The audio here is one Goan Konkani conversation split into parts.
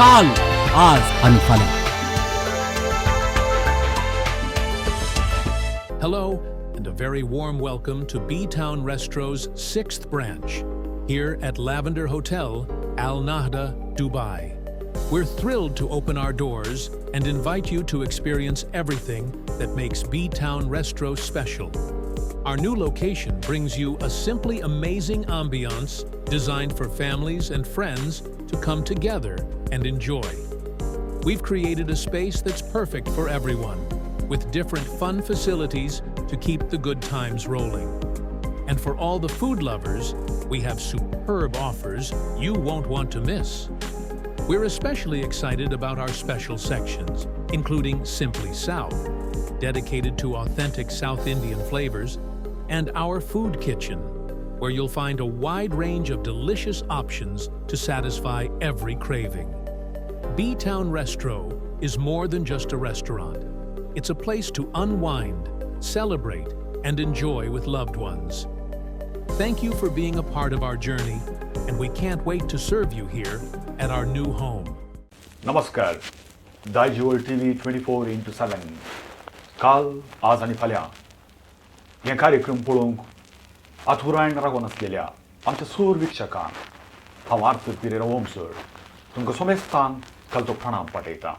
काल, आज आनी फाल्यां. Hello, and a very warm welcome to B-Town Restro's sixth branch, here at Lavender Hotel, Al Nahda, Dubai. We're thrilled to open our doors and invite you to experience everything that makes B-Town Restro special. Our new location brings you a simply amazing ambiance designed for families and friends to come together and enjoy. We've created a space that's perfect for everyone, with different fun facilities to keep the good times rolling. And for all the food lovers, we have superb offers you won't want to miss. We're especially excited about our special sections, including Simply South, dedicated to authentic South Indian flavors, and our food kitchen, where you'll find a wide range of delicious options to satisfy every craving. B-Town Restro is more than just a restaurant. It's a place to unwind, celebrate, and enjoy with loved ones. Thank you for being a part of our journey, and we can't wait to serve you here at our new home. नमस्कार. Daijiworld TV 24x7, काल, आज आनी फाल्यां हे कार्यक्रम पळोवंक आथुरायण रावून आसलेल्या आमच्या सूर वीक्षकांक हांव आर्थर पिरेरा ओम सर तुमकां सोमेस्तान कालचो प्रणाम पाठयता.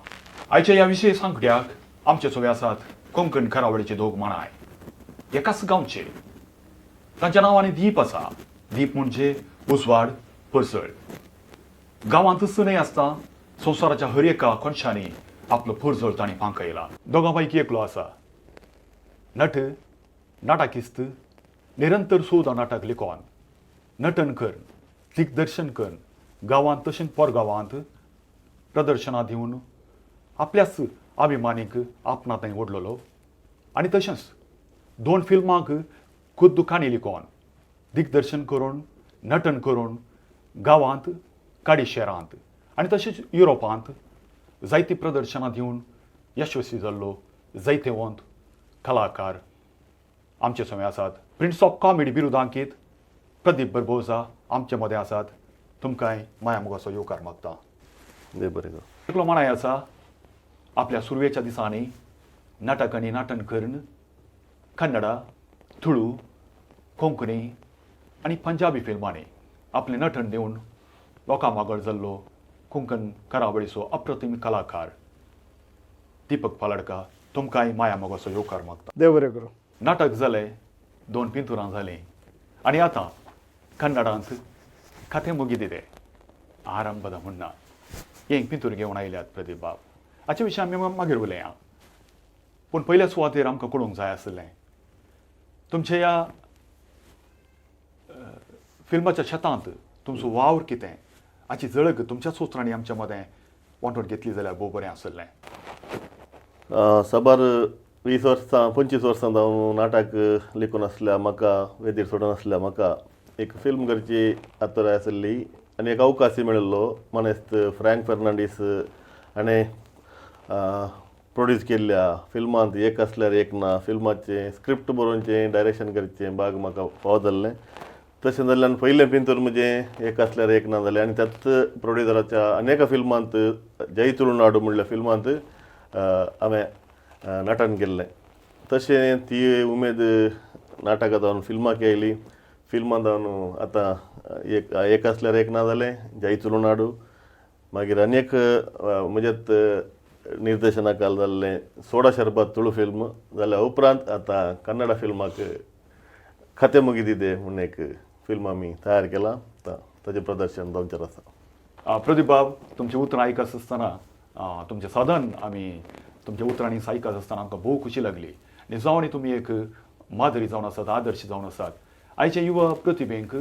आयच्या ह्या विशय सांगड्याक आमचे सोवे आसात कोंकण करावळीचे दोग माणाय, एकाच गांवचे. तांच्या नांवांनी दीप आसा. दीप म्हणजे उजवाड, परसळ. गांवांतच न्हय आसता, संवसाराच्या हर एका कोनशांनी आपलो पुरजळ तांणी फांकयला. दोगां पैकी एकलो आसा नट, नाटकिस्त, निरंतर 14 नाटक लिखोन, नटन कर, दिग्दर्शन कर, गांवांत तशेंच परगांवांत प्रदर्शनां दिवन आपल्याच अभिमानीक आपणा थंय ओडलेलो आनी तशेंच दोन फिल्मांक खुद्द काणी लिखोन, दिग्दर्शन करून, नटन करून गांवांत, काडी शहरांत आनी तशेंच युरोपांत जायतीं प्रदर्शनां दिवन यशस्वी जाल्लो जैतेवंत कलाकार आमचे समें आसात. प्रिन्स ऑफ कॉमेडी बिरुदांकीत प्रदीप बरबोजा आमचे मदें आसात. तुमकांय माया मोगाचो येवकार मागता. देव बरें करूं. एकलो माणाय आसा, आपल्या सुरवेच्या दिसांनी नाटकांनी नाटन करून कन्नडा, तुळू, कोंकणी आनी पंजाबी फिल्मांनी आपलें नटन दिवन लोकां मागळ जाल्लो कोंकण करावळीचो अप्रतिम कलाकार दीपक पालडका, तुमकांय माया मोगाचो येवकार मागता. देव बरें करूं. नाटक जालें, दोन पिंतुरां जालीं आनी आतां कन्नडांत कथे मुगिदिदे आरंभದ मुನ್ನ हें पिंतूर घेवन आयल्यात प्रदीप बाब. हाचे विशीं आमी मागीर उलया, पूण पयल्या सुवातेर आमकां कळूंक जाय आसलें, तुमच्या ह्या फिल्माच्या शेतांत तुमचो वावर कितें, हाची झळक तुमच्याच उतरांनी आमच्या मदें वांटून घेतली जाल्यार भोव बरें आसलें. साबार 20 वर्सां, 25 वर्सां जावन नाटक लिखून आसल्या म्हाका, वेदीर सोडून आसल्या म्हाका एक फिल्म करची आतुराय आसली आनी एक अवकाशय मेळिल्लो. मानेस्त फ्रँक फेर्नांडीस हाणें प्रोड्यूस केल्ल्या फिल्मांत एक आसल्यार एक ना फिल्माचें स्क्रिप्ट बरोवचें, डायरेक्शन करचें भाग म्हाका फावो जाल्लें. तशें जाल्ल्यान पयलें पिंतूर म्हजें एक आसल्यार एक ना जालें आनी त्याच प्रोड्युसराच्या अनेका फिल्मांत, जय तुळुनाडू म्हणल्या फिल्मांत हांवें नटन केल्लें. तशें ती उमेद नाटकां जावन फिल्माक येयली. फिल्मां जावन आतां एक एक आसल्यार एक ना जालें, जय तुळुनाडू, मागीर अनेक म्हज्यात निर्देशनाखाल जाल्लें सोडा शरबत तुळू फिल्म जाल्या उपरांत आतां कन्नडा फिल्माक कथे मुगिदिदे म्हूण एक फिल्म आमी तयार केलां. आतां ताजें प्रदर्शन जावचें आसा. प्रदीप बाब, तुमची उतरां आयकत आसतना, तुमचें साधन आमी तुमच्या उतरांनी आयकत आसतना आमकां भोव खुशी लागली. आनी जावन तुमी एक माधुरी जावन आसात, आदर्श जावन आसात. आयच्या युवा प्रतिभेंक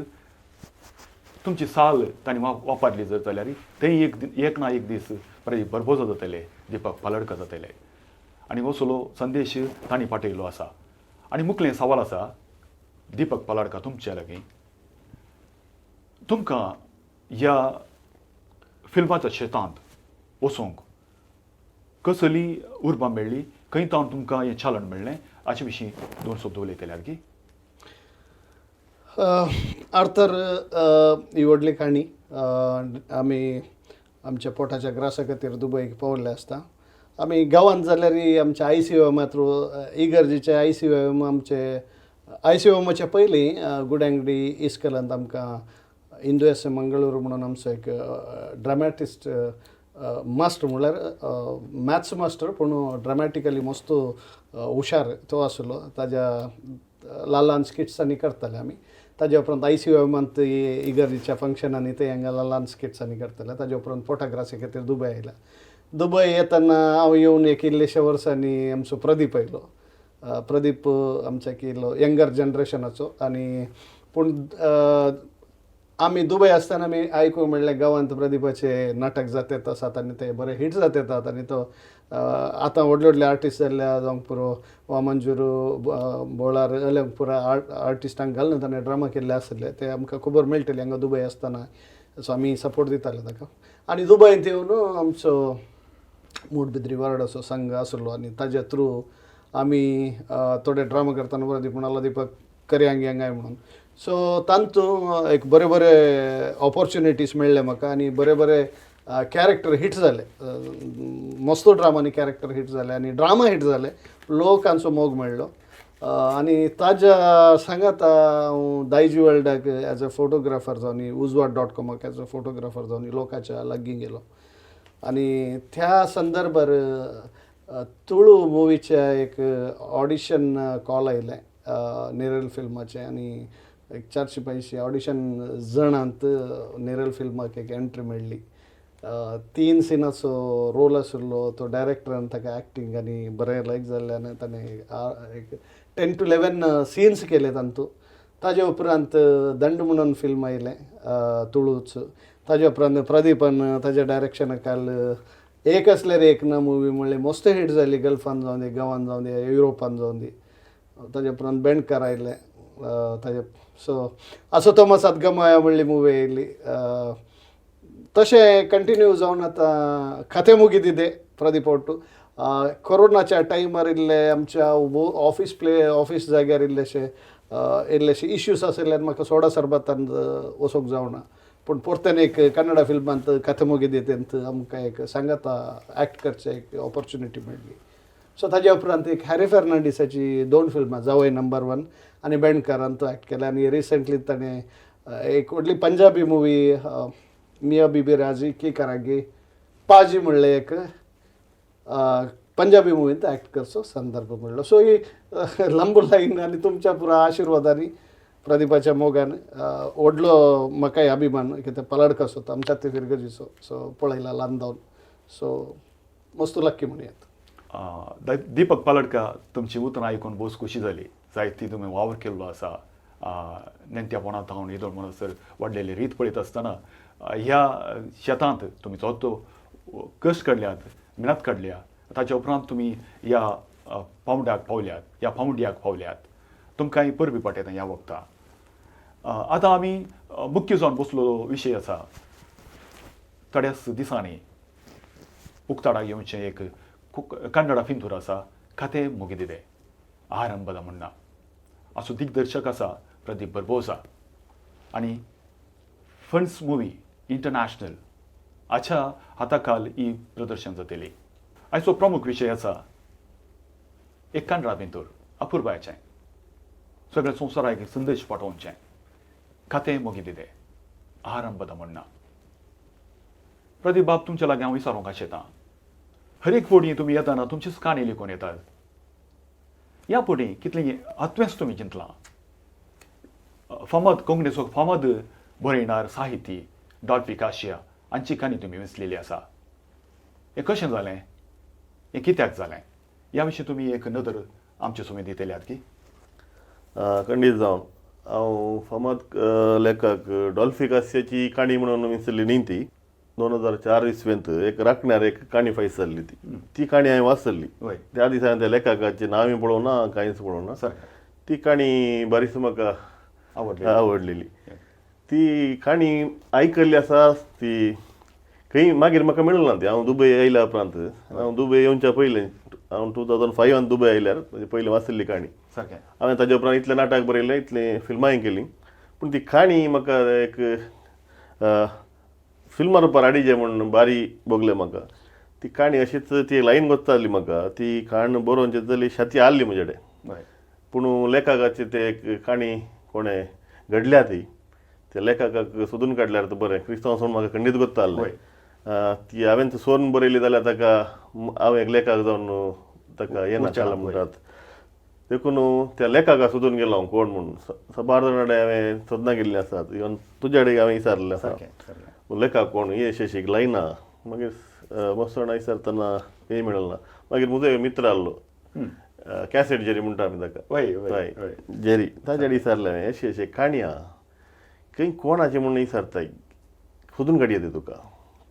तुमची साल तांणी वापरली जर जाल्यार थंय एक एक ना एक दीस प्रदीप बरबोजा जातले, दीपक पालडकर जातले आनी असलो संदेश तांणी पाठयल्लो आसा. आनी मुखलें सवाल आसा दीपक पालडकर तुमच्या लागीं, तुमकां ह्या फिल्माच्या शेतांत वचूंक कसली उर्बा मेळ्ळी, खंय तावन तुमकां हें चालन मेळ्ळें, हाचे विशीं दोन शब्द उलयतले की? आर्थर, ही व्हडली काणी. आमी आमच्या पोटाच्या ग्रासा खातीर दुबयक पावल्ले आसता. आमी गांवांत जाल्यार आमच्या I C एमा थ्रू, इगर्जेचे I C M, आमचे I C एमाच्या पयलीं गुड्यांगडी इस्कलांत आमकां इंदू एस मंगळूर म्हणून आमचो एक ड्रामॅटिस्ट मास्टर, म्हणल्यार मॅथ्स मास्टर, पूण ड्रामॅटिकली मस्त हुशार तो आसलो. ताज्या ल्हान ल्हान स्किट्सांनी करताले आमी. ताज्या उपरांत I C एमांत इगर्जेच्या फंक्शनांनी ते हांगा ल्हान ल्हान स्किट्सांनी करताले. ताज्या उपरांत पोटाग्रासी खातीर दुबय आयला. दुबय येतना हांव येवन एक इल्लेशा वर्सांनी आमचो प्रदीप आयलो. प्रदीप आमच्या की इल्लो यंगर जनरेशनाचो. आनी पूण आमी दुबय आसतना आमी आयकूंक मेळ्ळें, गांवांत प्रदीपाचे नाटक जातात आसात आनी ते बरे हिट जात येतात. आनी तो आतां व्हडले व्हडले आर्टिस्ट जाल्ल्या जावंक पुरो, वामनजुरू, बोळार अल्यांक पुरा आर्टिस्टांक घालून ताणें ड्रामा केल्ले आसले, ते आमकां खबर मेळटली हांगा दुबय आसतना. सो आमी सपोर्ट दिताले ताका. आनी दुबयंत येवन आमचो मूडबिद्री वार्डाचो संघ आसलो आनी ताज्या थ्रू आमी थोडे ड्रामा करतना प्रदीप म्हणालो, दीपक करयांग हांगाय म्हणून. सो तांतूं एक बरे बरे ऑपॉर्च्युनिटीज मेळ्ळे म्हाका आनी बरे बरे कॅरेक्टर हिट जाले. मस्तो ड्रामांनी कॅरेक्टर हिट जाले आनी ड्रामा हिट जाले, लोकांचो मोग मेळ्ळो. आनी ताज्या सांगाता हांव दायजी वर्ल्डाक एज अ फोटोग्राफर जावन, उजवाड डॉट कॉमाक एज अ फोटोग्राफर जावन लोकांच्या लागीं गेलो. आनी त्या संदर्भार तुळू मुवीचें एक ऑडिशन कॉल आयलें, नेरल फिल्माचें. आनी एक 400-500 ऑडिशन जणांत नेरल फिल्माक एक एंट्री मेळ्ळी. 3 सिनाचो रोल आशिल्लो तो. डायरेक्टरान ताका एक्टींग आनी बरें लायक जाल्ल्यान ताणें एक 10 टू 11 सीन्स केले तांतू. ताजे उपरांत दंड म्हणून फिल्म आयलें तुळूच. ताजे उपरांत प्रदीपान ताज्या डायरेक्शना काल एक आसल्यार एक ना मुवी म्हणलें मस्त हिट जाली, गल्फान जावं दी, गांवान जावं दी, युरोपान जावं दी. ताजे उपरांत बेंडकार आयलें ताजे. सो असो तोमस गमाया म्हणली मुवी आयली. तशें कंटिन्यू जावन आतां कथे मुगिदिದೆ प्रदीप ಒಟ್ಟು. ಕೊರೋನಾच्या टायमार इल्ले आमच्या ऑफिस प्ले ऑफिस जाग्यार इल्लेशे इल्लेशे इश्यूज आशिल्ल्यान म्हाका सोडा सरबतान वचूंक जावना. पूण परत्यान एक कन्नडा फिल्मांत कथे मुगिदितेंत आमकां एक सांगाता एक्ट करचें एक ऑपॉर्च्युनिटी मेळ्ळी. सो ताज्या उपरांत एक हॅरी फेर्नांडीसाची दोन फिल्मां, जावय नंबर वन आनी बेंडकारान तो एक्ट केला. आनी रिसंटली ताणें एक व्हडली पंजाबी मुवी मिया बिबी राजी की करांगी पाजी म्हणलें एक पंजाबी मुवींत एक्ट करचो संदर्भ मेळ्ळो. सो ही लांब लायन. आनी तुमच्या पुरा आशिर्वादांनी, प्रदीपाच्या मोगान, व्हडलो म्हाकाय अभिमान कितें पलाडकाचो तो आमच्या ते फिरगजीचो. सो पळयला ल्हान जावन, सो मस्त लक्की म्हणयात. दीपक पालडका, तुमची उतरां आयकून भोव खोशी जाली. जायती तुमी वावर केल्लो आसा. नेणट्यापणांत हांव येदोळ म्हणसर वाडलेली रीत पळयत आसतना ह्या शेतांत तुमी जो कश्ट काडल्यात, मेहनत काडल्या, ताच्या उपरांत तुमी ह्या पावंड्याक पावल्यात, ह्या पावंड्याक पावल्यात. तुमकां ही परबी पाटयता ह्या वखता. आतां आमी मुख्य जावन बसलो विशय आसा, थोड्याच दिसांनी उक्ताडाक येवचें एक कन्नडा फिंतूर आसा, खातें मुगिदिದೆ आरंभದ म्हणना. असो दिग्दर्शक आसा प्रदीप बर्बोसा आनी फंड्स मुवी इंटरनॅशनल हाच्या हाताखाल ही प्रदर्शन जातली. आयचो प्रमुख विशय आसा एक कन्नडा पिंतूर अपुरबायचें, सगळ्या संवसाराक एक संदेश पाठोवचें, खातें मुगिदिದೆ आरंभದ म्हणना. प्रदीप बाब, तुमच्या लागीं हांव विचारूंक आशेतां, हर एक फुडें तुमी येताना तुमचीच काणी लिखून येतात. ह्या फुडें कितली आत्वेंच तुमी चिंतलां? फामाद कोंकणीचो फामाद बरयणार साहित्य डॉल्फी काशिया हांची काणी तुमी विंचलेली आसा. हें कशें जालें, हें कित्याक जालें, ह्या विशीं तुमी एक नदर आमचे सुमेर दितल्यात की? खंडीत जावन हांव फामाद लेखक डॉल्फी कास्याची काणी म्हणून विंचली न्ही. ती 2004 इसवेंत एक राखण्यार एक काणी फायस जाल्ली. ती ती काणी हांवें वाचल्ली. त्या दिसा हांवें त्या लेखकाचें नांवूय पळोवना, कांयच पळोवना. ती काणी बरीच म्हाका आवडली. आवडलेली. ती काणी आयकल्ली आसा ती खंय मागीर म्हाका मेळूंक ना ती. हांव दुबय आयल्या उपरांत, हांव दुबय येवच्या पयलें, हांव 2005 दुबय आयल्यार म्हणजे पयलीं वाचिल्ली काणी. हांवें ताज्या उपरांत इतलें नाटक बरयलें, इतलें फिल्मांय केलीं, पूण ती काणी म्हाका एक फिल्मा रुपार हाडीजे म्हूण बारी भोगलें म्हाका. ती काणी अशीच ती लायन गोत्ताली म्हाका, ती काण बरोवन जाली शाती आहली म्हजे कडेन. पूण लेखकाची ते एक काणी कोणें घडल्या ती त्या लेखकाक सोदून काडल्यार तर बरें. क्रिस्तांव सोडून म्हाका खंडीत गोत्ता आहलें. ती हांवें सोन बरयली जाल्यार ताका हांव एक लेखक जावन ताका येना काडला म्हणटात. देखून त्या लेखका सोदून गेलो हांव कोण म्हूण. साबार जाणां कडेन हांवें सोदना गेल्लीं आसात, इवन तुज्या कडेन हांवें विचारलें आसा लेखक कोण, ही अशी अशी लायन आहा. मागीर मस्त जाणां विचारतना हें मेळना. मागीर म्हजो एक मित्र आहलो कॅसेट जेरी म्हणटा आमी ताका, हय जेरी, ताजे कडेन विचारलें हांवें अशी अशी काणी आहा खंय कोणाची म्हूण विचारताय, सोदून काडया ती तुका.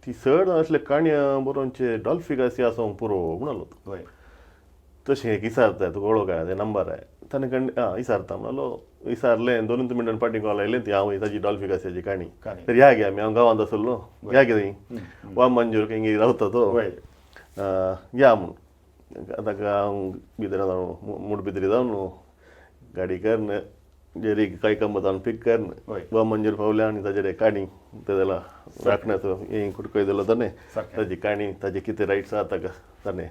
ती चड असले काणयो बरोवचे डॉल्फी गार्सिया आसूंक पुरो म्हणलो तो. तशें एक विचारता तुका वळख आहा, ते नंबर आहा ताणें कंड आं विचारता म्हणलो. विचारलें 2-3 मिनटां फाटीं कॉल आयलें ती हांव ताजी डॉल्फी गार्सियाची काणी तर या गे आमी, हांव गांवांत आसलो या गे थंय वा मंजूर खंय रावता तो या म्हूण. ताका हांव भितर जावन मुडबिद्री जावन गाडी करून जेरी कांय कंब जावन पीक करून वा मंजूर पावल्या आनी ताजेर काणी ते जाल्यार राखण्याचो हें कुडकोय दिलो ताणें, ताजी काणी ताजे कितें रायट्स आहा ताका ताणें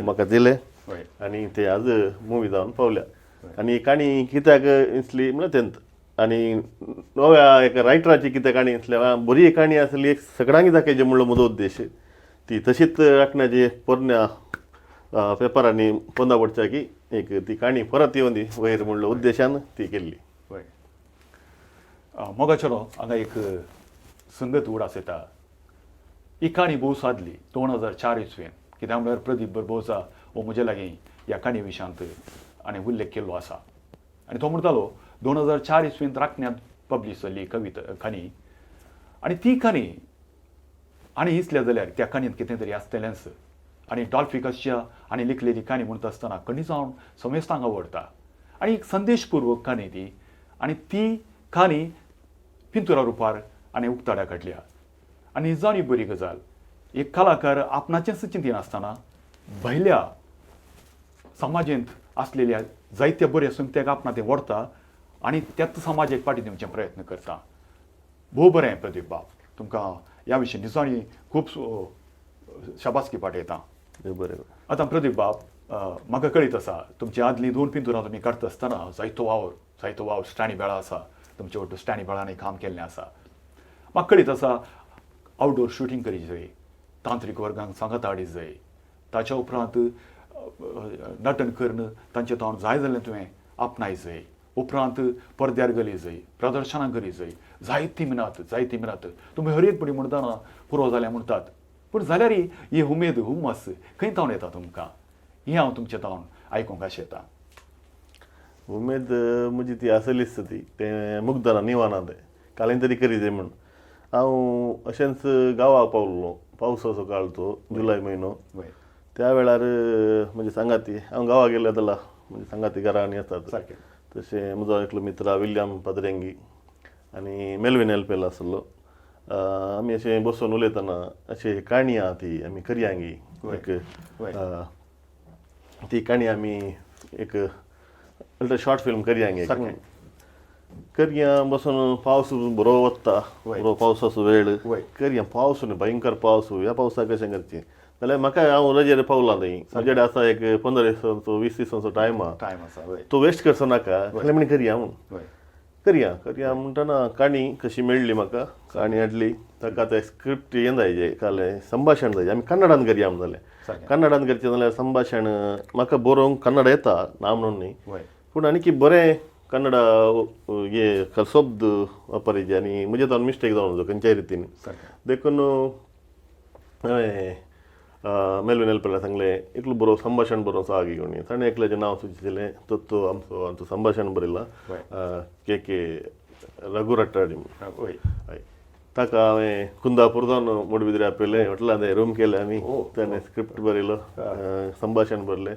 म्हाका दिले आनी ते आज मुवी जावन पावल्या. आनी काणी कित्याक इसली म्हळ्यार तेंत आनी नव्या एका रायटराची कितें काणी आसली बरी काणी आसली एक सगळ्यांक दाखयची म्हणलो म्हजो उद्देश. ती तशीच राखण्याची पोरण्या पेपरांनी पोंदा पडच्या की एक ती काणी परत येवन दी वयर म्हणलो उद्देशान ती केल्ली. वय मोगा चलो हांगा एक संगत उडास येता. ही काणी भोव सादली 2004 इसवेन, कित्याक म्हळ्यार प्रदीप बरबोजा हो म्हजे लागीं ह्या काणी विशयांत आनी उल्लेख केल्लो आसा. आनी तो म्हणटालो 2004 इसवेंत राखण्यांत पब्लीश जाल्ली कविता काणी आनी ती काणी आनी इसल्या जाल्यार त्या काणयेंत कितें तरी आसतलेंच. आनी डॉल्फी गार्सिया आनी लिखलेली काणी म्हणटा आसतना कणी जावन समेस्तांक आवडटा आनी एक संदेशपूर्वक काणी ती आनी ती काणी पिंतुरा रुपार आनी उक्ताड्या काडल्या. आनी जावन ही बरी गजाल, एक कलाकार आपणाचेंच चिंतिनासतना भायल्या समाजेंत आसलेल्या जायत्या बऱ्या संगत्याक आपणा तें व्हरता आनी त्याच समाजेक फाटी दिवचे प्रयत्न करता. भोव बरें प्रदीप बाब, तुमकां ह्या विशीं निजाणी खूब शाबासकी पाठयता. बरें. आतां प्रदीप बाब, म्हाका कळीत आसा तुमची आदलीं 2 पिंतुरां तुमी काडटा आसतना जायतो वावर स्टाणी बेळा आसा, तुमचे वट्ट स्टाणी बेळांनी काम केल्लें आसा. म्हाका कळीत आसा आवटडोर शुटींग करीत जाय, तांत्रीक वर्गांक सांगात हाडीत जाय, ताच्या उपरांत नटन करून तांचें तोंड जाय जाल्यार तुवें आपणाय जाय, उपरांत पडद्यार गली जाय, प्रदर्शनां करी जाय, जायती मिनात तुमी हर एक पडी म्हणटाना पुरो जालें म्हणटात, पूण जाल्यार ही उमेद हुमस खंय तावन येता तुमकां, हें हांव तुमचें तावन आयकूंक आशेता. उमेद म्हजी ती आसलीच ती तें मुगदना निवाना तें कालें तरी करी जाय म्हूण. हांव अशेंच गांवाक पावलो, पावसाचो काळ तो जुलय म्हयनो, त्या वेळार म्हजे सांगाती हांव गांवाक गेल्ले जाल्यार म्हजे सांगाती घरा आनी येतात. तशें म्हजो एकलो मित्र विल्यम पदरेंगी आनी मेलवीन एल्पेल आसलो. आमी अशें बसून उलयतना अशें काणी आहा ती आमी करयांगी एक ती काणी आमी एक शॉर्ट फिल्म करयांगी करया बसून. पावस बरो वता, बरो पावसाचो वेळ करया, पावस न्हय भयंकर पावस, ह्या पावसाक कशें करचें जाल्यार म्हाका हांव रजेर पावला थंय म्हजे कडेन आसा एक 15 दिसांचो 20 दिसांचो टायम आहा, तो वेस्ट करचो नाका जाल्यार म्हण करया म्हूण करया करया म्हणटना काणी कशी मेळ्ळी म्हाका, काणी हाडली ताका आतां स्क्रिप्ट हें जाय जें कालें संभाशण जाय, आमी कन्नडान करया म्हण जालें. कन्नडान करचें जाल्यार संभाशण म्हाका बरोवंक कन्नड येता ना म्हणून न्ही, पूण आनी बरें कन्नड हे शब्द वापरायचे आनी म्हजे तो मिस्टेक जावन खंयच्याय रितीन. देखून हांवें मेलवीन एल्पेला सांगलें एकलो बरो संभाशण बरोवंक आगी कोणी, ताणें एकल्याचें नांव सुचयलें, तो आमचो आमचो संभाशण बरयलां के के रघुरट्टाडी म्हूण. हय, ताका हांवें कुंदापूर जावन मुडबिद्री आपयलें, हॉटेलांत रूम केलें आमी, ताणें स्क्रिप्ट बरयलो, संभाशण बरयलें,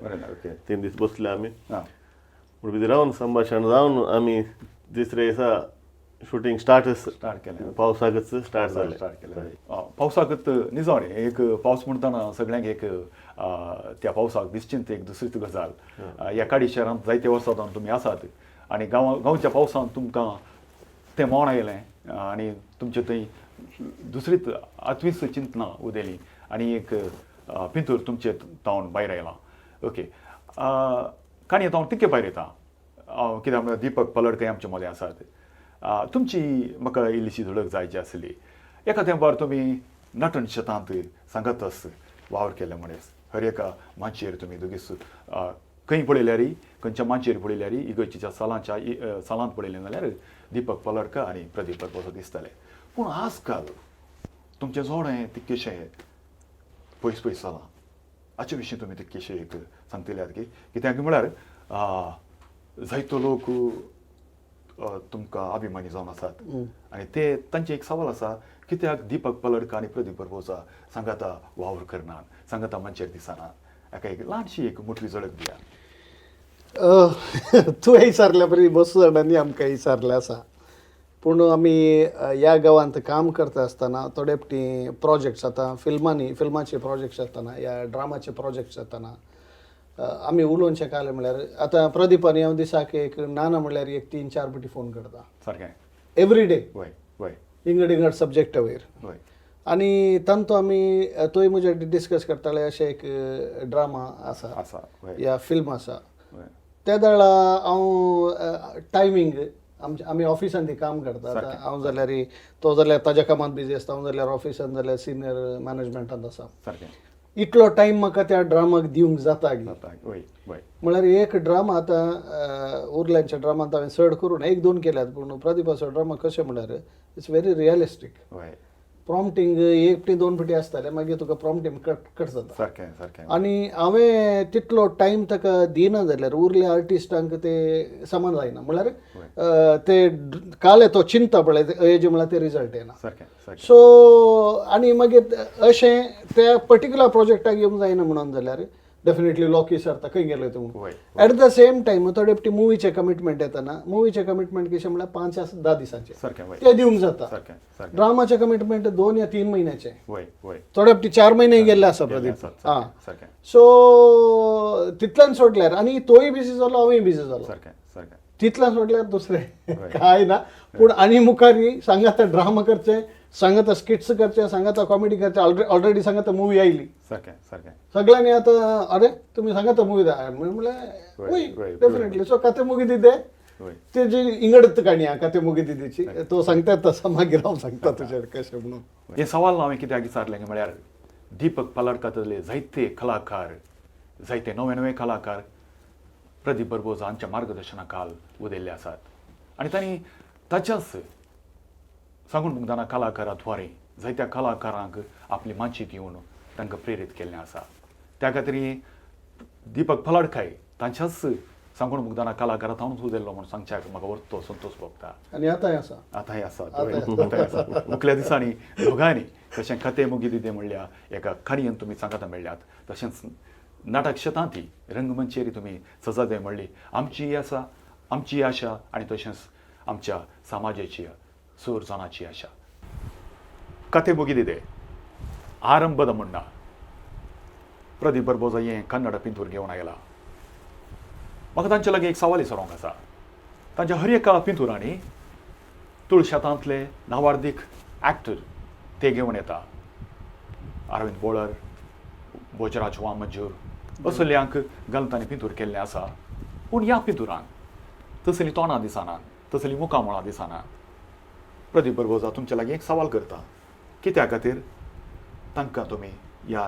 3 दीस बसले आमी मुडबिद्री रावन संभाशण जावन आमी तिसरे दिसा शूटिंग स्टार्ट केलें, पावसाकच स्टार्ट जालें. पावसाकच निजाण एक पावस म्हणटना सगळ्यांक एक त्या पावसाक निश्चिंत एक दुसरीच गजाल. ह्या काडी शहरांत जायते वर्सां जावन तुमी आसात आनी गांवच्या पावसांत तुमकां तें मोण आयलें आनी तुमचें थंय दुसरीच आतवीच चिंतना उदेली आनी एक पिंतूर तुमचे तावन भायर आयलां. ओके, काणी हांव तितके भायर येता कित्याक म्हळ्यार दीपक पलडकर आमचे मदें आसात. तुमची म्हाका इल्लीशी झडक जायची आसली. एका तेंपार तुमी नटन शेतांत सांगतच वावर केले म्हणेस हर एका माचयेर तुमी दोगीच खंय पळयल्यार, खंयच्या माचयेर पळयल्यार, इगर्जीच्या सालांच्या सालांत पळयलें जाल्यार दीपक पलडकर आनी प्रदीप बरबोसा दिसताले. पूण आजकाल तुमचें जोडें तितकेशें पयस पयस जालां. हाचे विशीं तुमी तितकेशें एक सांगतले की कित्याक म्हळ्यार जायतो लोक तुमकां अभिमानी जावन आसात आनी ते तांचें एक सवाल आसा, कित्याक दीपक पलडकर आनी प्रदीप बरबोसा सांगाता वावर करनात, सांगाता माचयेर दिसना? हाका एक ल्हानशी एक मोठी झळक दिया. तूं विचारल्या परी बस जाणांनी आमकां विचारलें आसा. पूण आमी ह्या गांवांत काम करता आसतना थोडे फावटी प्रोजेक्ट्स आतां फिल्मांनी फिल्माचे प्रोजेक्ट्स जातना या ड्रामाचे प्रोजेक्ट्स जातना आमी उलोवचें कालें म्हळ्यार आतां प्रदीप आनी हांव दिसाक एक नाना म्हळ्यार एक 3-4 फावटी फोन करता. सारकें. एवरी डे वय वय. इंगड इंगड सब्जेक्टा वयर. आनी तांतू आमी तोय म्हजे डिस्कस करताले, अशें एक ड्रामा आसा आसा या फिल्म आसा. त्या वेळा हांव टायमींग आमचे आमी ऑफिसान ती काम करता. आतां हांव जाल्यार तो जाल्यार ताज्या कामांत बिजी आसता, हांव जाल्यार ऑफिसान जाल्यार सिनियर मॅनेजमेंटांत आसा. इतलो टायम म्हाका त्या ड्रामाक दिवंक जाता गी? म्हळ्यार एक ड्रामा आतां उरल्यांच्या ड्रामांत हांवें चड करून 1-2 केल्यात, पूण प्रदीपाचो ड्रामा कशें म्हळ्यार it's very realistic. Prompting एक फावटी 2 फावटी आसतालें, मागीर तुका प्रॉम्प्टींग कट कट जाता. सारकें सारकें. आनी हांवें तितलो टायम ताका दिना जाल्यार उरल्या आर्टिस्टांक ते समा जायना. म्हळ्यार ते काले तो चिंता पळय हेजे म्हळ्यार ते रिजल्ट येना. सारकें सारकें. सो आनी मागीर अशें त्या पर्टिक्युलर प्रोजेक्टाक येवंक जायना म्हणून जाल्यार डेफिनेटली लोक विचारता खंय गेले तूं. एट the same time थोडे फावटी मुवीचें कमिटमेंट येताना, मुवीचें कमिटमेंट कशें म्हळ्यार 5 या 10 दिसांचें तें दिवंक जाता. ड्रामाचें कमिटमेंट 2 या 3 म्हयन्याचें, थोडे फावटी 4 म्हयने गेल्ले आसा प्रदीप. आं, सो तितल्यान सोडल्यार आनी तोय बिजी जालो, हांवूय बिजी जालो. तितल्यान सोडल्यार दुसरें काय ना. पूण आनी मुखार सांगाता ड्रामा करचें, सांगाता स्किट्स करचें, सांगाता कॉमेडी करचें. ऑलरेडी सांगाता मुवी आयली. सारकें सारकें. सगळ्यांनी आतां अरे तुमी सांगाता मुवी म्हणलें वय डेफिनेटली. सो कथे मुगी दिदे ते जी इंगडत काणी आहा कथे मुगी दिदीची तो सांगता तसो मागीर हांव सांगता तुजेर कशें म्हणून. हें सवाल हांवें कित्याक विचारलें म्हळ्यार दीपक पलडकातले जायते कलाकार, जायते नवे नवे कलाकार प्रदीप बरबोजा हांच्या मार्गदर्शना खाल उदेल्ले आसात आनी तांणी ताच्याच सांगून मुगदाना कलाकारा द्वारे जायत्या कलाकारांक आपली माची दिवन तांकां प्रेरीत केल्लें आसा. त्या खातीर दीपक पलाडकाय तांच्याच सांगून मुगदाना कलाकारा ताणूच उदेल्लो म्हूण सांगच्याक म्हाका वर्तो संतोश भोगता. आनी आतांय आसा, आतांय आसा, आतांय आसा. मुखल्या दिसांनी दोगांयनी तशें कथे मुगी दिदे म्हणल्या एका काणयेन तुमी सांगाता मेळ्ळ्यात, तशेंच नाटक शेतांत रंगमंचेर तुमी सजादे म्हणली आमची आसा, आमची आशा आनी तशेंच आमच्या समाजाची सूर जाणाची आशा. कथे मुगी दिदे आरंभद म्हणना प्रदीप बरबोजा हें कन्नड पिंतूर घेवन आयला. म्हाका तांचे लागीं एक सवाल विचारूंक आसा. तांच्या हर एका पिंतुरांनी तुळशेतांतले नावार्दीक एक्टर ते घेवन येता. अरविंद बोळर, भोजराज वामजूर असल्यांक घालून तांणी पिंतूर केल्लें आसा. पूण ह्या पिंतुरांक तसलीं तोंडां दिसना, तसलीं मुखामळां दिसना. प्रदीप बरबोजा तुमचे लागीं एक सवाल करता, कित्या खातीर तांकां तुमी ह्या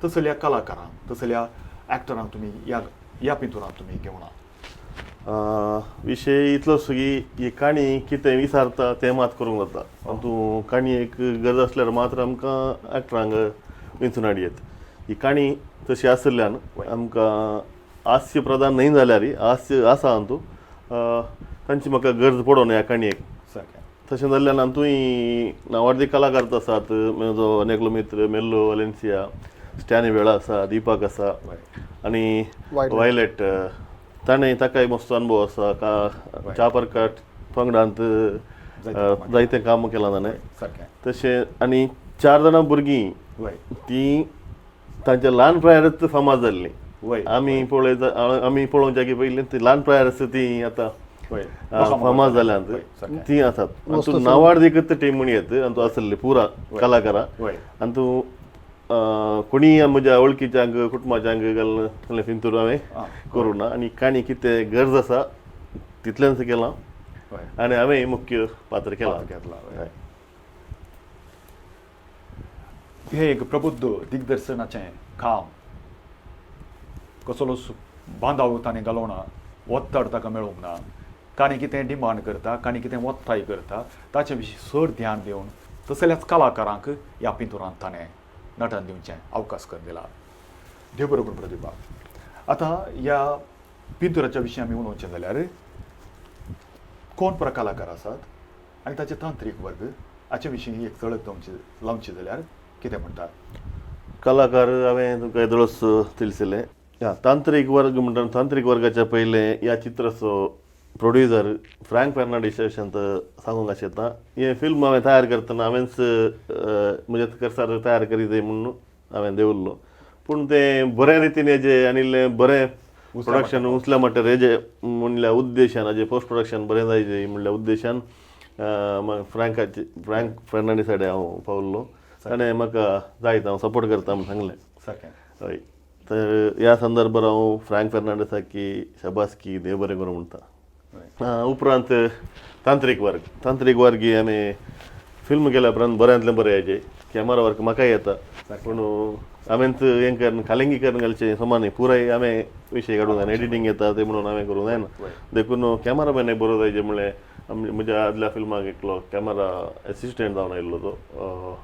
तसल्या कलाकारांक, तसल्या एक्टरांक तुमी ह्या ह्या पिंतुरांत तुमी घेवना? विशय इतलोच की ही काणी कितें विचारता तें मात करूंक जाता. तूं काणयेक गरज आसल्यार मात्र आमकां एक्टरांक विंचून हाडयेत. ही काणी तशी आशिल्ल्यान आमकां हास्य प्रधान न्हय जाल्यार हास्य आसा हातूंत, तांची म्हाका गरज पडोना ह्या काणयेक. सारकें. तशें जाल्ल्यान हातूंय नावार्दी कलाकार आसात. म्हजो आनी मित्र मेल्लो वालेन्सिया, स्टॅनी वेळा आसा, दीपक आसा आनी वायलेट, ताणें ताकाय मस्त अनुभव आसा. का च्या परकाट पंगडांत जायतें काम केलां ताणें. तशें आनी 4 जाणां भुरगीं तीं तांच्या ल्हान प्रायारच फामाद जाल्लीं. आमी पळय, आमी पळोवच्या की पयलीं ती ल्हान प्रायार आसा ती आतां फामाद जाल्यांत ती आसात. आनी तूं नावाडदीकच टीम म्हण येत आनी तूं आसली पुरा कलाकारां. आनी तूं कोणीय म्हज्या वळखीच्यांक कुटुंबाच्यांक घालून असलें पिंतूर हांवें करूं ना. आनी काणी कितें गरज आसा तितलेंच केलां आनी हांवें मुख्य पात्र केलां. हें एक प्रबुद्ध दिग्दर्शनाचें काम, कसलोच बांदाव ताणें घालोवना, ओत्ताड ताका मेळूंक ना, काणी कितें डिमांड करता, काणी कितें ओत्ताय करता ताचे विशीं चड ध्यान दिवन तसल्याच कलाकारांक ह्या पिंतुरांत ताणें नटन दिवचें अवकाश करून दिला. देव बरो करूं प्रतिभा. आतां ह्या पिंतुराच्या विशीं आमी उलोवचें जाल्यार कोण पुरा कलाकार आसात आनी ताचे तांत्रीक वर्ग हाचे विशीं एक झळक लावची जाल्यार कितें म्हणटात? कलाकार हांवें तुमकां येदोळच तिळसिलें. तांत्रीक वर्ग म्हणटा, तांत्रीक वर्गाच्या पयलें ह्या चित्राचो प्रोड्युसर फ्रँक फेर्नांडीस विशयांत सांगूंक आशेता. हें फिल्म हांवें तयार करतना हांवेंच म्हज्या करसार तयार करीत म्हणून हांवें देवल्लो, पूण तें बऱ्या रितीन हेजें आनी इल्लें बरें प्रोडक्शन उंचल्या मट्टार हेजें म्हणल्या उद्देशान, हाजें पोस्ट प्रोडक्शन बरें जायजें म्हणल्या उद्देशान फ्रँकाचे फ्रँक फेर्नांडीस कडेन हांव पावल्लो. ताणें म्हाका जायत हांव सपोर्ट करता म्हूण सांगलें. हय, तर ह्या संदर्भार हांव फ्रँक फेर्नांडीसाक शाबासकी, देव बरें करूं म्हणटा. उपरांत तांत्रीक वर्ग, तांत्रीक वर्ग ही आमी फिल्म केल्या उपरांत बऱ्यांतलें बरें हाजें कॅमेरा वर्क म्हाकाय येता, पूण हांवेंच हें करून खालिंगी करून घालचें समा न्ही, पुराय हांवें विशय काडूंक जायना, एडिटींग येता तें म्हणून हांवें करूंक जायना, देखून कॅमेरामॅन एक बरो जाय. म्हणलें म्हज्या आदल्या फिल्माक एकलो कॅमेरा एसिस्टंट जावन आयिल्लो तो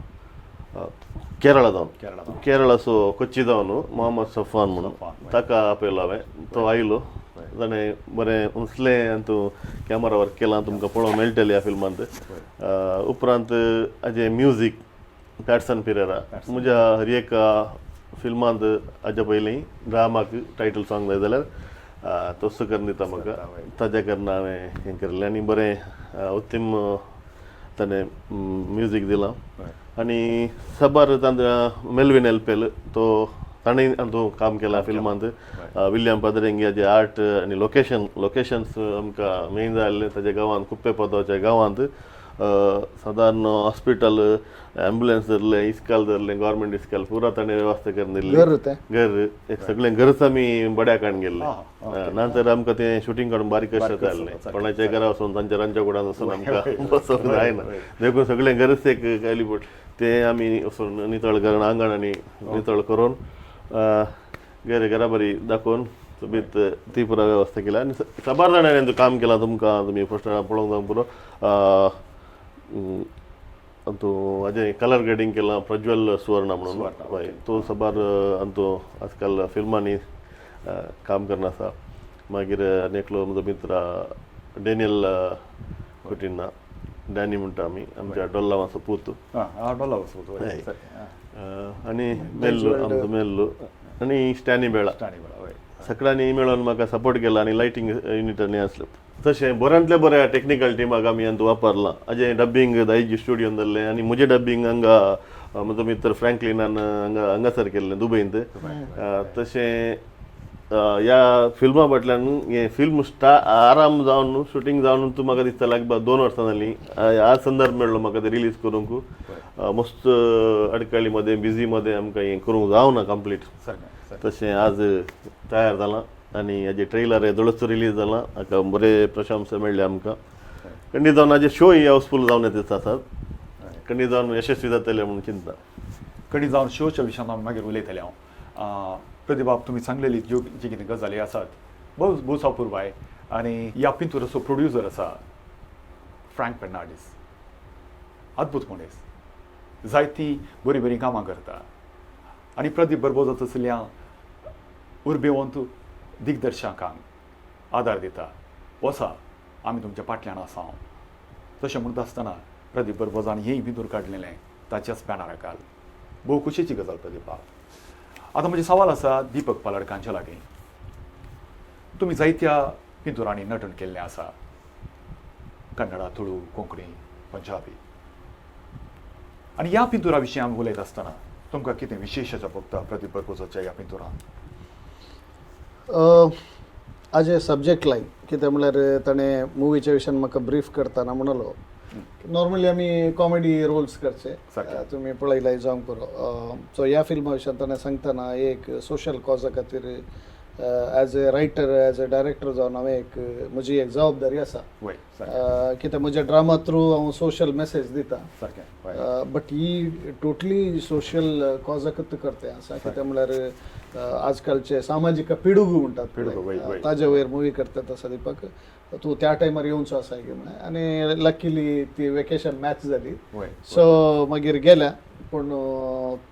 केरळा जावन, केरळाचो कोच्ची जावन मोहम्मद सफान म्हणून, ताका आपयलो हांवें. तो आयलो, ताणें बरें उंचलें आनी तूं कॅमेरा वर्क केलां, तुमकां पळोवंक मेळटलें ह्या फिल्मांत. उपरांत हाजें म्युजीक पॅटसन पिरेरा, म्हज्या हर एका फिल्मांत हाज्या पयलीं ड्रामाक टायटल सॉंग जाय जाल्यार तस्सो करून दिता म्हाका, ताज्या कारणान हांवें हें केल्लें आनी बरें उत्तम ताणें म्युजीक दिलां. आनी साबार मेलवीन एल्पेल तो ताणें तो काम केलां फिल्मांत. विल्यम पादरेंगी हाजे आर्ट आनी लोकेशन, लोकेशन्स आमकां मेन जाय आसलें. ताज्या गांवांत कुप्पे पदोच्या गांवांत सादारण हॉस्पिटल, एम्बुलन्स धरलें, इस्काल धरलें, गव्हर्मेंट इस्काल पुरा ताणें वेवस्था करून दिल्ली. घर एक सगळें घरच आमी बड्या काडून गेल्लें, ना तर आमकां तें शुटींग काडून बारीक कशें जाल्लें, कोणाच्या घरा वचून तांच्या रांदच्या कुडान वचून आमकां बसोवंक जायना, देखून सगळें घरच एक हेलिपोर्ट तें आमी वचून नितळ करून आंगण आनी नितळ करून घर घरा बरी दाखोवन सोबीत ती पुरा वेवस्था केल्या. आनी साबार जाणांनी काम केलां, तुमकां तुमी पोस्टरां पळोवंक जावंक पुरो. अंतू हाजें कलर ग्रेडींग केलां प्रज्वल सुवर्णा म्हणून, हय, तो साबार अंतू आजकाल फिल्मांनी काम करून आसा. मागीर आनी एकलो म्हजो मित्र डॅनियल कुटिन्हा, डॅनी म्हणटा आमी, आमच्या डोल्लावाचो पूत. आनी मेल्लू आमचो मेल्लू आनी स्टॅनी बेळा, सगळ्यांनी मेळोन म्हाका सपोर्ट केला. आनी लायटींग युनिट आनी आसलें तशें बऱ्यांतल्या बऱ्या टॅक्निकल टिमाक आमी अंतू वापरलां. हाजें डब्बिंग दायजी स्टुडियोन जाल्लें आनी म्हजें डब्बिंग हांगा म्हजो मित्र फ्रँकलिनान हांगा हांगासर केल्लें दुबयंत. तशें ह्या फिल्मा फाटल्यान हें फिल्म आराम जावन शुटींग जावन तूं म्हाका दिसता लगभग 2 वर्सां जालीं. आज संदर्भ मेळ्ळो म्हाका तें रिलीज करूंक. मस्त अडकळी मदें बिजी मदें आमकां हें करूंक जावना कंप्लीट, तशें आज तयार जालां आनी हाजें ट्रेलर येदोळच रिलीज जालां, हाका बरे प्रशंसा मेळ्ळी आमकां. खंडीत जावन हाजे शोय हावसफूल जावन येत आसात, खंडीत जावन यशस्वी जातले म्हणून चिंता. खंडीत जावन शोच्या विशयान आमी मागीर उलयतले. हांव प्रतिबाब तुमी सांगलेली ज्यो जी कितें गजाली आसात भोव भोव अपुरबाय. आनी ह्या पिंतुराचो प्रोड्युसर आसा फ्रँक फेर्नांडीस, अद्भूत मनीस, जायतीं बरीं बरीं कामां करता. आनी प्रदीप बरबोजा तसल्या उर्बेवंत दिग्दर्शकांक आदार दिता. वसा आमी तुमच्या फाटल्यान आसा. तशें म्हणटा आसतना प्रदीप बरबोजान हेंय पिंतूर काडलेलें ताच्याच बॅनरा खाल. भोव खोशयेची गजाल प्रदीपा. आतां म्हजें सवाल आसा दीपक पालडकांच्या लागीं. तुमी जायत्या पिंतुरांनी नटन केल्लें आसा, कन्नडा, तुळू, कोंकणी, पंजाबी. आनी ह्या पिंतुरा विशीं आमी उलयत आसतना तुमकां कितें विशेश आसा फक्त प्रदीप बरबोजाच्या ह्या पिंतुरान? आज सब्जेक्ट लायन कितें म्हणल्यार ताणें मुवीच्या विशयान म्हाका ब्रीफ करतना म्हणलो, नॉर्मली आमी कॉमेडी रोल्स करचे. सारकें. तुमी पळयलाय जावंक पुरो. सो ह्या फिल्मा विशयान ताणें सांगतना एक सोशल कॉजा खातीर as a writer, as a director जावन हांवें एक म्हजी एक जबाबदारी आसा. वय सारकें. कित्याक म्हज्या ड्रामा थ्रू हांव सोशल मेसेज दिता. सारकें वय. बट he totally social कॉजाकूच करते आसा. कित्याक म्हणल्यार आजकालचे सामाजीक पिडुगू म्हणटात पिडुगू, वय, पळय, वय. ताजे वयर मुवी करतात आसा. दीपक, तूं त्या टायमार येवचो आसा की म्हळें आनी लकीली ती वेकेशन मॅच जाली. वय. सो मागीर गेल्या, पूण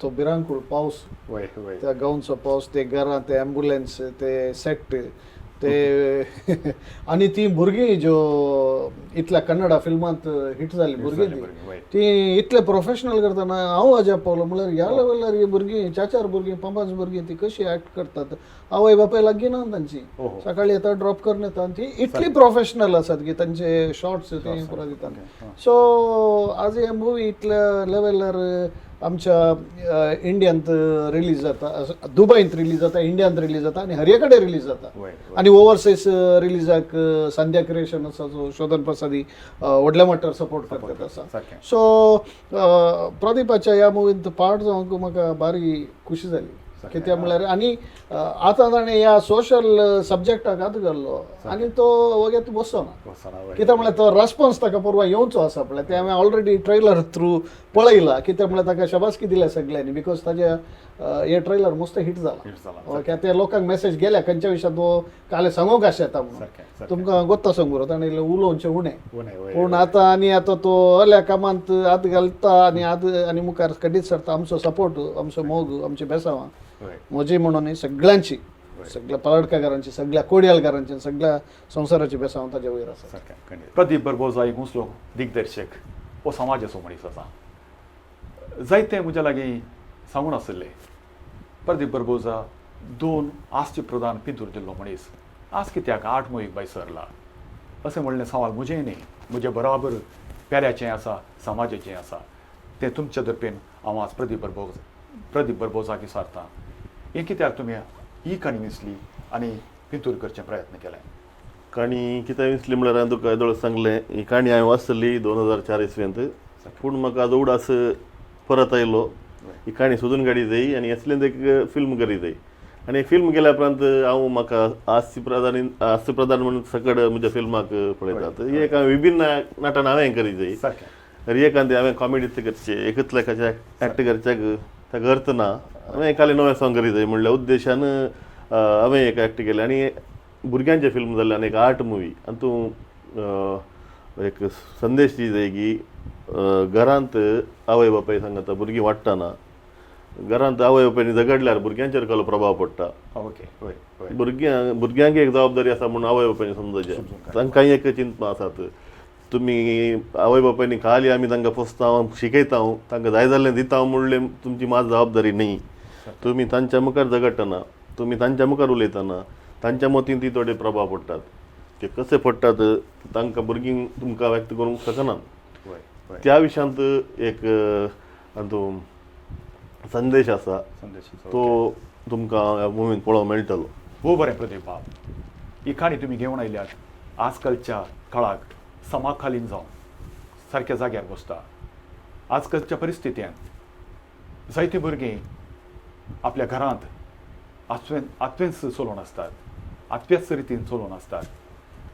तो भिरांकूळ पावस, वय वय त्या गांवचो पावस, ते घरां, ते ॲम्ब्युलन्स, ते सेट, ते आनी ती भुरगीं ज्यो इतल्या कन्नडा फिल्मांत हिट जाली भुरगीं, जाली भुरगीं, वय. ती ती इतले प्रोफेशनल करतना हांव अजाप पावलो. म्हणल्यार ह्या लेवलार ही भुरगीं, चार चार भुरगीं, पांच पांच भुरगीं, ती कशी एक्ट करतात? आवय बापाय लागीं ना तांची. ओहो. सकाळी येता, ड्रॉप करून येता आनी ती इतली प्रोफेशनल आसात की तांचे शॉर्ट्स ते पुरा दितात. सो आज हे मुवी इतल्या लेवलार आमच्या इंडियांत रिलीज जाता, दुबयंत रिलीज जाता, इंडियांत रिलीज जाता आनी हर कडेन रिलीज जाता. वय, वय. आनी ओवरसीज रिलीजाक संध्या क्रिएशन आसा, जो शोधन प्रसादी व्हडल्या मट्टार सपोर्ट करतात आसा. सारकें. सो प्रदीपाच्या ह्या मुवींत पार्ट जावंक म्हाका बारी खुशी जाली. कित्याक म्हणल्यार आनी आतां ताणें ह्या सोशल सब्जेक्टाक हात घाल्लो आनी तो वगेत बसचो ना. बसना, वय. कित्याक म्हणल्यार तो रेस्पॉन्स ताका परवा येवचो आसा पळय, तें हांवें ऑलरेडी ट्रेलर थ्रू पळयला. कित्याक म्हणल्यार ताका शबासकी दिल्या सगळ्यांनी, because ताजे हे ट्रेलर मस्त हिट जाला. हिट जाला. ओके, ते लोकांक मेसेज गेल्या खंयच्या विशयात तो काले सांगूंक आशेता म्हणून. सारकें, सारकें. तुमकां गोत्ता सांगू, ताणें इल्लें उलोवचें उणें. उणें, वय, पूण वय. आतां आनी आतां तो असल्या कामांत हात घालता आनी हात आनी मुखार खंडीत सरता. आमचो सपोर्ट, आमचो मोग, आमची बेसांवां वय. म्हजी म्हणून न्ही, सगळ्यांची, सगळ्या पालडकारांची, सगळ्या कोडियालकारांची, सगळ्या संवसाराची बेसांव ताजे वयर आसा. सारकें, खंडीत. प्रदीप बरबोजा एक उंचलो दिग्दर्शक, हो समाजाचो मनीस आसा. जायते म्हज्या लागीं सांगून आशिल्ले, प्रदीप बरबोजा दोन आसचे प्रधान पिंतूर दिल्लो मनीस, आज कित्याक आठ मोहीक बाय सरला अशें म्हणलें. सवाल म्हजें न्ही, म्हजे बराबर पेल्याचें आसा, समाजाचें आसा. तें तुमच्या दर्पेन हांव आज प्रदीप बरबोजाक विचारतां, हें कित्याक तुमी ही काणी विंचली आनी पिंतूर करचे प्रयत्न केले? काणी कित्याक विंचली म्हळ्यार हांवें तुका येदोळ सांगलें, ही काणी हांवें वाचली 2004 इस्वेंत, पूण म्हाका आज उडास परत आयलो, ही काणी सोदून काडी जाय आनी असलें एक फिल्म करी जाय. आनी एक फिल्म केल्या उपरांत हांव म्हाका हास्य प्रधान म्हणून सकड म्हज्या फिल्माक पळयतात. ही एक हांवें विभिन्न नाटन हांवें करी जाय. सारकें. एकांत हांवें कॉमेडीच करचे, एकच लेखाचे एक्ट करच्याक ताका अर्थ ना. हांवें एकालें नवें सॉंग करी जाय म्हणल्या उद्देशान हांवें एक एक्ट केलें आनी भुरग्यांचें फिल्म जालें आनी एक आर्ट मुवी. आनी तूं एक संदेश दी जाय की घरांत आवय बापाय सांगता, भुरगीं वाडटना घरांत आवय बापायनी झगडल्यार भुरग्यांचेर कसलो प्रभाव पडटा. ओके, वय वय. भुरग्यांक एक जबाबदारी आसा म्हणून आवय बापायनी समजचें. तांकांय एक चिंतपां आसात. तुमी आवय बापायनी खाली आमी तांकां पोसता, शिकयता, तांकां जाय जाल्लें दिता म्हणलें तुमची मात जबाबदारी न्ही. तुमी तांच्या मुखार झगडटना, तुमी तांच्या मुखार उलयतना तांच्या मतीन ती थोडे प्रभाव पडटात. ते कशे पडटात तांकां भुरगीं तुमकां व्यक्त करूंक शकनात. वय वय. त्या विशयांत एक हातूंत संदेश आसा. संदेश. तो तुमकां ह्या मुवीन पळोवंक मेळटलो. भोव बरें प्रदीप बाब, ही काणी तुमी घेवन आयल्यात आजकालच्या काळाक समाकालीन जावन सारक्या जाग्यार बसता. आजकालच्या परिस्थितींत जायतीं भुरगीं आपल्या घरांत आत्वेंच चलोवन आसतात, आत्व्याच रितीन चलोवन आसतात,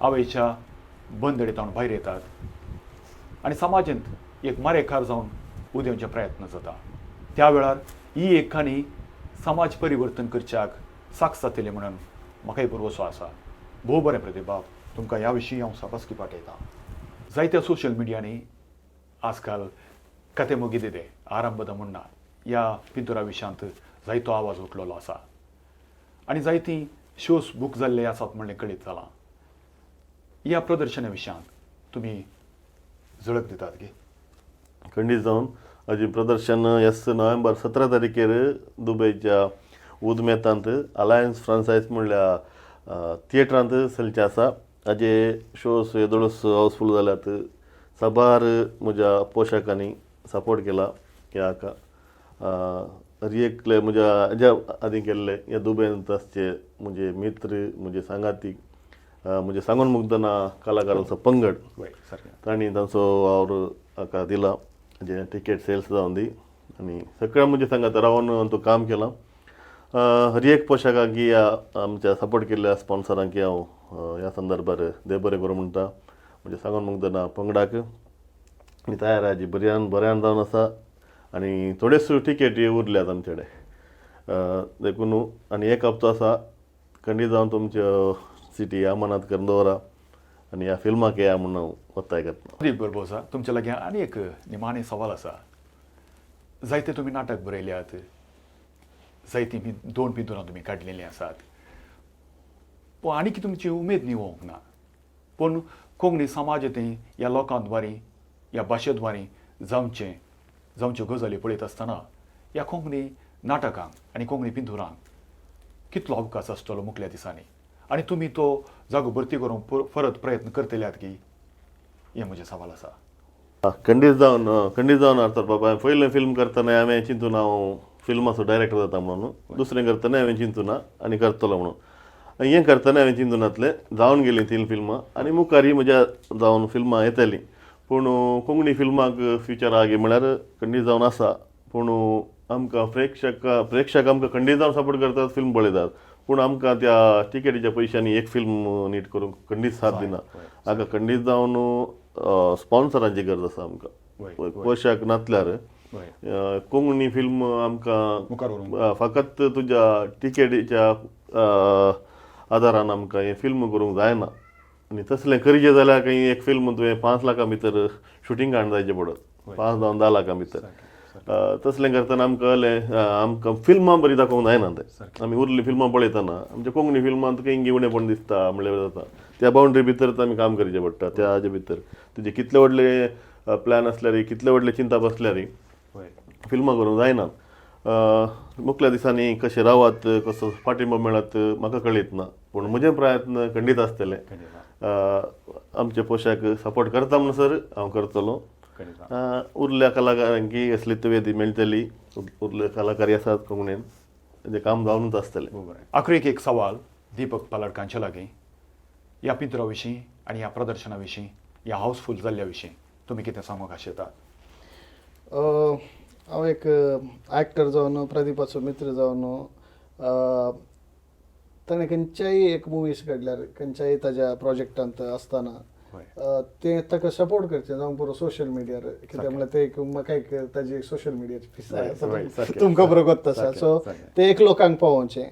आवयच्या बंदडींत भायर येतात आनी समाजांत एक मारेकार जावन उदेवचे प्रयत्न जाता. त्या वेळार ही एक काणी समाज परिवर्तन करच्याक साक्ष जातली म्हणून म्हाकाय पुरवसो आसा. भोव बरें प्रदीप बाब, तुमकां ह्या विशीं हांव साबासकी पाठयतां. जायत्या सोशल मिडियांनी आजकाल कथे मुगिदे आरंभद मुण्णा ह्या पिंतुरा विशयांत जायतो आवाज उठलेलो आसा आनी जायतीं शोज बूक जाल्ले आसात म्हणलें कळीत जालां. ह्या प्रदर्शना विशयांत तुमी झळक दितात गे? खंडीत जावन हाजें प्रदर्शन एस नोव्हेंबर 17 तारखेर दुबयच्या उदमेतांत अलायन्स फ्रांसायस म्हणल्या थिएटरांत चलचें आसा. हाजे शोज येदोळूच हावसफूल जाल्यात. साबार म्हज्या पोशकांनी सपोर्ट केला ह्या हाका. एकले म्हज्या हाज्या आदीं केल्ले ह्या दुबयंत आसचे म्हजे मित्र, म्हजे सांगाती. म्हणजे सांगून मुग्दना कलाकारांचो पंगड सारकें. तांणी तांचो वावर हाका दिला, जे टिकेट सेल्स जावन दी आनी सगळ्या म्हणजे सांगात रावन तो काम केलां. हर एक पोशाकांक ह्या आमच्या सपोर्ट केल्ल्या स्पॉन्सरांक हांव ह्या संदर्भार देव बरें करूं म्हणटा. म्हणजे सांगून मुग्दना पंगडाक आनी तयार आहा जी बऱ्यान बऱ्यान जावन आसा आनी थोड्योच टिकेटी उरल्यात आमचे कडेन देखून. आनी एक हप्तो आसा खंडीत जावन तुमच्यो सिटी अमानात करून दवरा आनी ह्या फिल्माक येया म्हणून हांव ಒತ್ತಾय करता. प्रदीप बरबोसा, तुमच्या लागीं आनी एक निमाणें सवाल आसा. जायते तुमी नाटक बरयल्यात, जायतीं दोन पिंतुरां तुमी काडलेलीं आसात, पूण आनी तुमची उमेद निवोवंक ना. पूण कोंकणी समाज ती ह्या लोकां द्वारी, ह्या भाशे द्वारी जावचें जावच्यो गजाली पळयत आसतना ह्या कोंकणी नाटकांक आनी कोंकणी पिंतुरांक कितलो अवकाश आसतलो मुखल्या दिसांनी आनी तुमी तो जागो भरती करूंक परत प्रयत्न करतल्यात की, हें म्हजें सवाल आसा. खंडीत जावन आर्थर बाबा, पयलें फिल्म करतना हांवें चिंतून हांव फिल्माचो डायरेक्टर जाता म्हणून, दुसरें करतना हांवें चिंतूना आनी करतलो म्हणून, आनी हें करतना हांवें चिंतून नासलें. जावन गेलीं तीन फिल्मां आनी मुखारय म्हज्या जावन फिल्मां येतलीं. पूण कोंकणी फिल्माक फ्युचर आहा म्हळ्यार खंडीत जावन आसा. पूण आमकां प्रेक्षक प्रेक्षक आमकां खंडीत जावन सपोर्ट करतात, फिल्म पळयतात, पूण आमकां त्या टिकेटीच्या पयशांनी एक फिल्म नीट करूंक खंडीत साथ दिना. हाका खंडीत जावन स्पॉन्सरांची गरज आसा आमकां. पोशाक नासल्यार कोंकणी फिल्म आमकां मुखार व्हरूंक. फकत तुज्या टिकेटीच्या आदारान आमकां हें फिल्म करूंक जायना. आनी तसलें करचें जाल्यार खंय एक फिल्म तुवें 5 लाखां भितर शुटींग काडून जायचें पडत, 5 जावं 10 लाखां भितर. तसलें करतना आमकां कळ्ळें, आमकां फिल्मां बरीं दाखोवंक जायना तें. आमी उरलीं फिल्मां पळयतना आमच्या कोंकणी फिल्मांत खंय उणेपण दिसता म्हणल्यार जाता. त्या बाउंड्री भितर आमी काम करचें पडटा. त्या हाजे भितर तुजे कितले व्हडले प्लॅन आसल्यार, कितले व्हडले चिंतप आसल्यार फिल्मां करूंक जायना. मुखल्या दिसांनी कशें रावत, कसो पाठिंबो मेळत म्हाका कळीत ना, पूण म्हजे प्रयत्न खंडीत आसतले. आमचे पोशाक सपोर्ट करता म्हणसर हांव करतलो. उरल्या कलाकारांकी असली वेदी मेळटली. उरले कलाकार आसात कोंकणीन, तेजें काम जावनूच आसतलें. बरें, आखरीक एक सवाल दीपक पालडकांचे लागीं. ह्या पिंतुरा विशीं आनी ह्या प्रदर्शना विशीं, ह्या हाऊसफूल जाल्ल्या विशीं तुमी कितें सांगूंक आशेतात? हांव एक एक्टर जावन, प्रदीपाचो मित्र जावन, ताणें खंयच्याय एक मुवीस काडल्यार, खंयच्याय ताज्या प्रोजेक्टांत आसतना ते ताका सपोर्ट करचें, जावं पुरो सोशल मिडियार. कित्याक म्हणल्यार ते एक म्हाका एक ताजी सोशल मिडियाची फिस आसा, तुमकां बरो गोत्त आसा. सो ते एक लोकांक पावोवचें,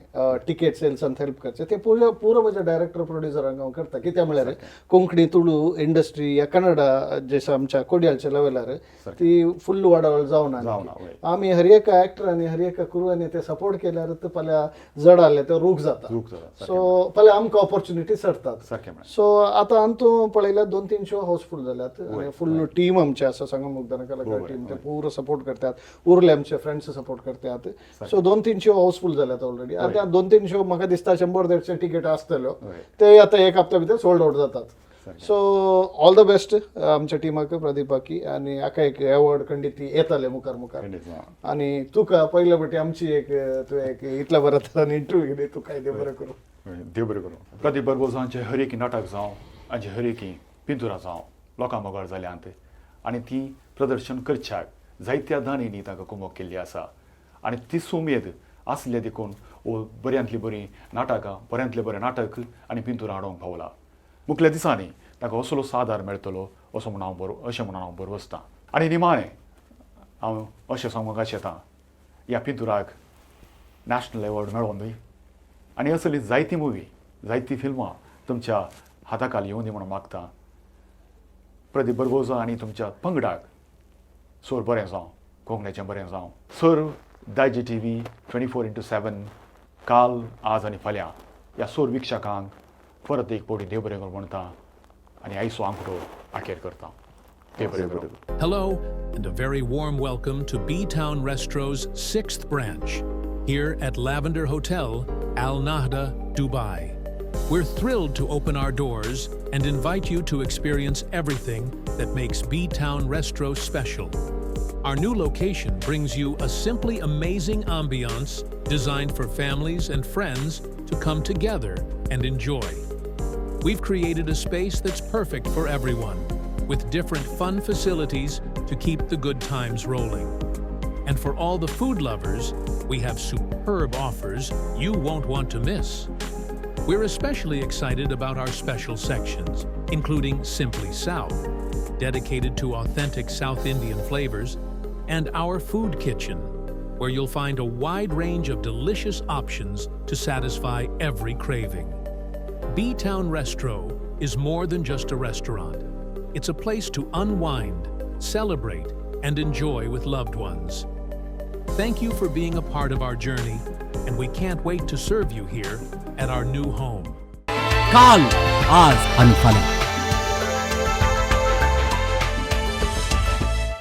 टिकेट सेल्सान हेल्प करचें, ते पुरो पुरो म्हज्या डायरेक्टर प्रोड्युसरांक हांव करता. कित्याक म्हणल्यार कोंकणी तुळू इंडस्ट्री या कन्नडा जशें आमच्या कोडियालच्या लेवलार ती फुल्ल वाडावळ जावना. जावना. आमी हर एका एक्टरांनी, हर एका क्रुवांनी ते सपोर्ट केल्यार फाल्यां जड आहले ते रूख जाता. रूख जाता. सो फाल्यां आमकां ऑपॉर्च्युनिटी सरतात. सो आतां अंतू पळयल्यार दोन तीन शो हाऊसफूल जाल्यात आनी फुल टीम आमचे आसा, संगम मुग्धन कलाकार टीम, ते पुरो सपोर्ट करतात, उरले आमचे फ्रेंड्स सपोर्ट करतात. सो दोन तीन शो हाऊसफूल जाल्यात ऑलरेडी. आतां दोन तीन शो म्हाका दिसता 100-150 टिकेट आसतल्यो. ते आतां एक हप्त्या भितर सोल्ड आउट जातात. सो ऑल the best आमच्या टिमाक, प्रदीपाकी, आनी हाका एक एवॉर्ड खंडीत येतले मुखार मुखार. आनी तुका पयले फावटी आमची एक तुवें एक इतल्या बऱ्या तरान इंटरव्यू घेतली, तुका देव बरें करूं. देव बरें करूं. प्रदीप बरबोजांचे हर एक नाटक जावं, हांचे हर एक पिंतुरां जावं, लोकां मोगाळ जाल्यांत आनी ती प्रदर्शन करच्याक जायत्या दांनी तांकां कुमक केल्ली आसा. आनी तीच उमेद आसली देखून वो बऱ्यांतलीं बरीं नाटकां, बऱ्यांतलें बरें नाटक आनी पिंतुरां हाडूंक पावला. मुखल्या दिसांनी ताका असलो आदार मेळटलो असो म्हूण हांव बरो अशें म्हणून हांव बरवसतां. आनी निमाणें हांव अशें सांगूंक आशेतां, ह्या पिंतुराक नॅशनल एवॉर्ड मेळोन दी आनी असली जायती मुवी, जायतीं फिल्मां तुमच्या हाताखाल येवंदी म्हणून मागता. प्रदीप बरबोजा आनी तुमच्या पंगडाक सोर बरें जावं, कोंकणीचें बरें जावं. सर दायजी टीव्ही 24x7, काल, आज आनी फाल्यां ह्या सोर वीक्षकांक परत एक फावटी देव बरें करूं म्हणटा आनी आयचो आंकडो आखेर करता. देव बरें करूं. Hello, and a very warm welcome to B Town Restro's sixth branch here at Lavender Hotel, Al Nahda, Dubai. We're thrilled to open our doors and invite you to experience everything that makes B Town Restro special. Our new location brings you a simply amazing ambiance designed for families and friends to come together and enjoy. We've created a space that's perfect for everyone, with different fun facilities to keep the good times rolling. And for all the food lovers, we have superb offers you won't want to miss. We're especially excited about our special sections, including Simply South, dedicated to authentic South Indian flavors, and our food kitchen, where you'll find a wide range of delicious options to satisfy every craving. B-Town Restro is more than just a restaurant. It's a place to unwind, celebrate, and enjoy with loved ones. Thank you for being a part of our journey, and we can't wait to serve you here at our new home. काल, आज आणि फाल्यां.